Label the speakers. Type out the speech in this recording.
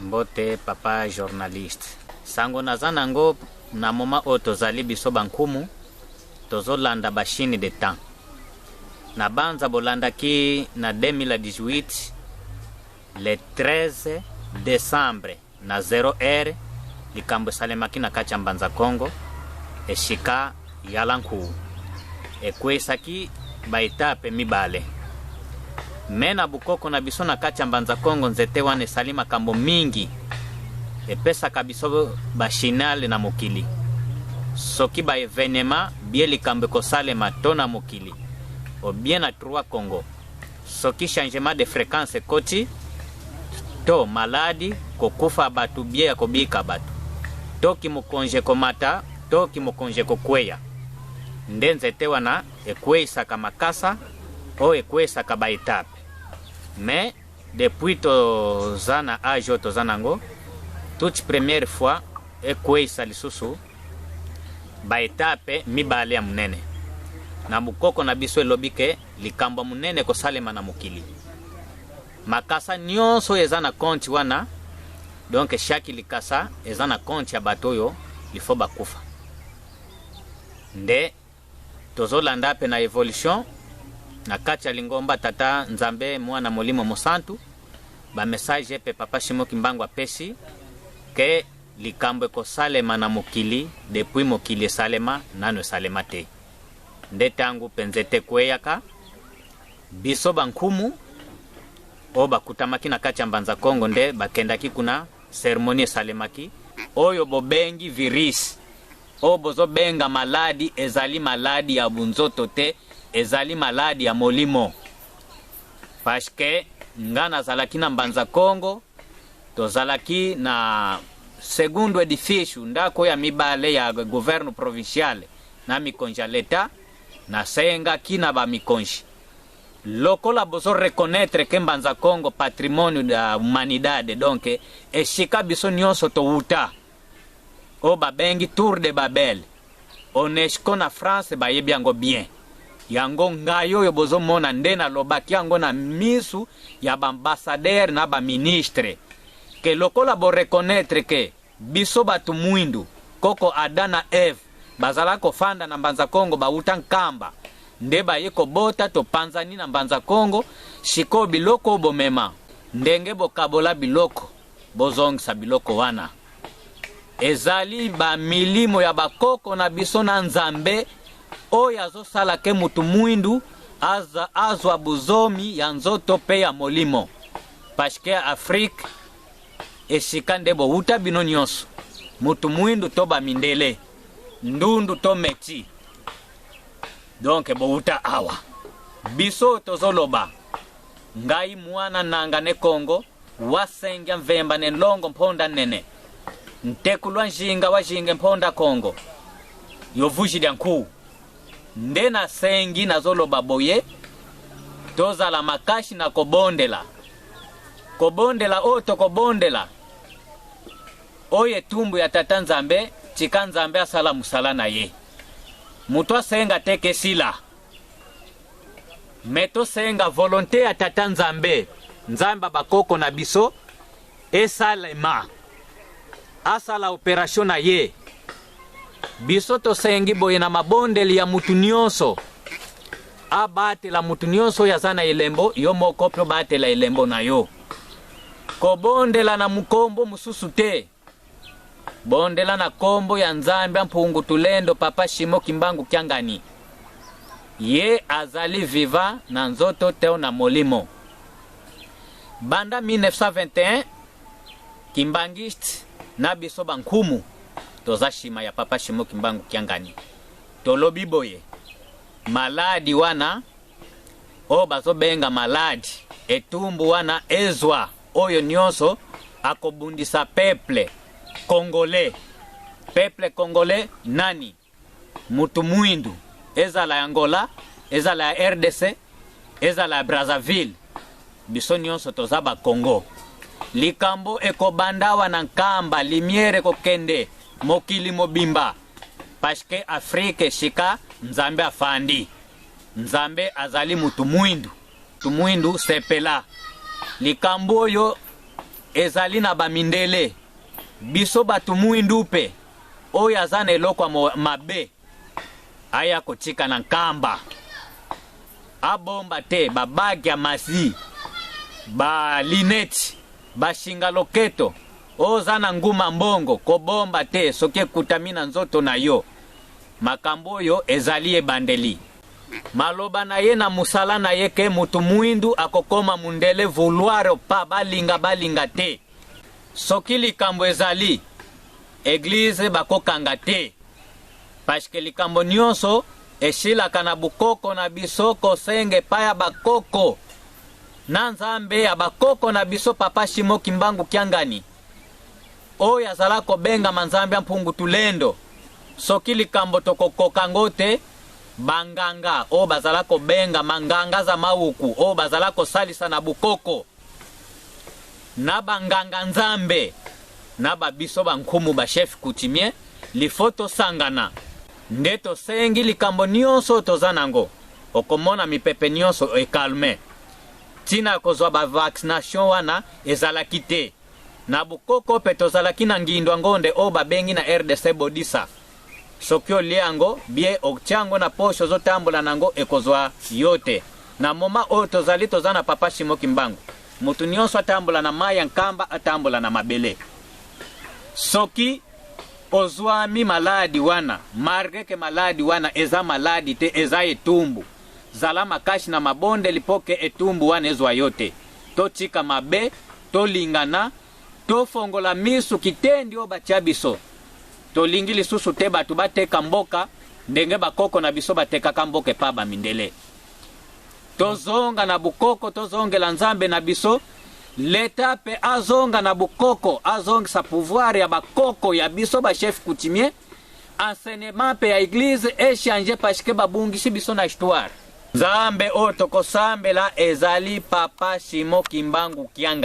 Speaker 1: Mbote papa journaliste. Sango naza nango na moment oyo tozali biso ba nkumu tozolanda ba chine de temps. Na banza bolandaki na 2018 le 13 decembre na 0 heure likambo esalemaki na kati ya Mbanza Kongo esika Yalankuwu ekweisaki ba etape mibale. Me na bukoko na biso na kati ya Mbanza Kongo nzete wana esali makambo mingi, epesaka biso ba chinale na mokili soki ba evenement bie likambo ekosalema to na mokili o bien na trois Congo soki changement de frequence ekoti to maladi kokufa bato bie ya kobika bato to kimokonzi ekomata to kimokonzi ekokweya nde nzete wana ekweisaka makasa oyo ekweisaka ba etape mais depuis toza na age oyo toza nango toute première fois ekweisa lisusu ba etape mibale ya monene na bokoko na biso elobi ke likambo ya monene ekosalema na mokili makasa nyonso oyo eza na compte wana donc chaque likasa eza na compte ya bato oyo lifo bakufa nde tozolanda mpe na evolution na kati ya lingomba tata nzambe mwana molimo mosantu ba message mpe papa Simon Kimbangu apesi ke likambo ekosalema na mokili depuis mokili esalema nano esalema te nde ntango mpe nzete ekweyaka biso bankumu oyo bakutamaki na kati ya Mbanza Kongo nde bakendaki kuna seremoni esalemaki oyo bobengi virus oyo bozobenga maladi ezali maladi ya bunzoto te ezali maladi ya molimo parce que nga nazalaki na Mbanza Kongo tozalaki na segundo edificio ndako ya mibale ya gouverne provinciale na mikonzi ya leta nasengaki na bamikonzi lokola bozo reconnaître ke Mbanza Kongo patrimoine da humanidade donc esika biso nyonso towuta oyo babengi tour de Babel UNESCO na France bayebi yango bien yango ngai oyo bozomona nde nalobaki yango na misu ya baambassadeur na baministre ke lokola boreconnaître ke biso bato mwindu koko Adam na Eve bazala kofanda na Mbanza Kongo bauta Nkamba nde baye kobota topanzani na Mbanza Kongo sikoyo biloko bomema ndenge bokabola biloko bozongisa biloko wana ezali bamilimo ya bakoko na biso na Nzambe oyo azosala ke mutu mwindu azwa buzomi ya nzoto pe ya molimo parce que Afrique esika nde bowuta bino nyonso mutu mwindu to bamindele ndundu to meti donc bowuta awa biso tozoloba ngai mwana nanga ne Kongo wasengya mvemba ne nlongo mponda nene ntekulwa njinga wa jinge mponda Kongo yovuji lya nkuu nde nasengi nazoloba boye tozala makashi na kobondela kobondela oyo tokobondela oyo etumbu ya tata Nzambe tika Nzambe asala mosala na ye moto asenga te kesila me tosenga volonte ya tata Nzambe Nzambe bakoko na biso esalema asala operation na ye biso tosengi boye na mabondeli ya mutu nyonso abatela mutu nyonso oyo aza na elembo yo moko mpe obatela elembo na yo kobondela na mukombo mosusu te bondela na kombo ya Nzambe mpungu tulendo papa Shimo Kimbangu Kiangani ye azali viva na nzoto te na molimo banda 1921 kimbangiste na biso bankumu toza shima ya papa Shimo Kimbangu Kiangani tolobi boye maladi wana oyo bazobenga maladi etumbu wana ezwa oyo nyonso akobundisa peuple congolais peuple congolais nani mutu mwindu ezala ya Angola ezala ya RDC ezala ya Brazzaville biso nyonso toza bakongo likambo ekobanda awa na Nkamba lumière ekokende mokili mobimba parce que Afrique esika Nzambe afandi Nzambe azali mutu mwindu mutu mwindu sepela likambo oyo. ezali na bamindele, biso bato mwindu mpe oyo aza na eloko ya mabe aya kotika na nkamba, abomba te babagi ya masi, balineti, bashinga loketo, oza na nguma mbongo kobomba te soki ekutami na nzoto na yo. Makambo oyo ezali ebandeli. Maloba na ye na mosala na ye ke mutu mwindu akokoma mundele vouloir pa balinga balinga te. Soki likambo ezali eglise bakokanga te parce que likambo nyonso esilaka na bukoko na biso kosenga epai ya bakoko na Nzambe ya bakoko na biso Papa Simon Kimbangu Kiangani oyo azala kobengama Nzambe ya Mpungu Tulendo. Soki likambo tokokoka ngo te, banganga oyo bazala kobengama nganga za mawuku oyo bazala kosalisa na bukoko na banganga Nzambe na babiso bankumu ba chef coutumier, lifo tosangana nde tosengi likambo nyonso toza nango. Okomona mipepe nyonso ekalme. Ntina ya kozwa ba vaccination wana ezalaki te. Na bukoko pe tozalaki na ngindwa ngonde oyo babengi na RDC bodisa. Soki olie yango bie otia yango na poche ozotambola nango ekozwa yo te. Na moment oyo tozali toza na Papa Simon Kimbangu. Mutu nyonso atambola na mayi ya Nkamba atambola na mabele. Soki ozwami maladi wana malgre ke maladi wana eza maladi te eza etumbu. Zala makasi na mabondeli po ke etumbu wana ezwa yo te. Totika mabe, tolingana, tofongola misu kitendi oyo batia biso. Tolingi lisusu te batu bateka mboka ndenge bakoko na biso batekaka mboka epa ba mindele. Tozonga na bukoko, tozongela Nzambe na biso. L'etat pe azonga na bukoko, azongisa pouvoir ya bakoko ya biso ba chef coutumier. Enseignement pe ya eglise echanger parce que babungisi biso na histoire. Nzambe oyo tokosambela ezali Papa Simon Kimbangu Kiangani.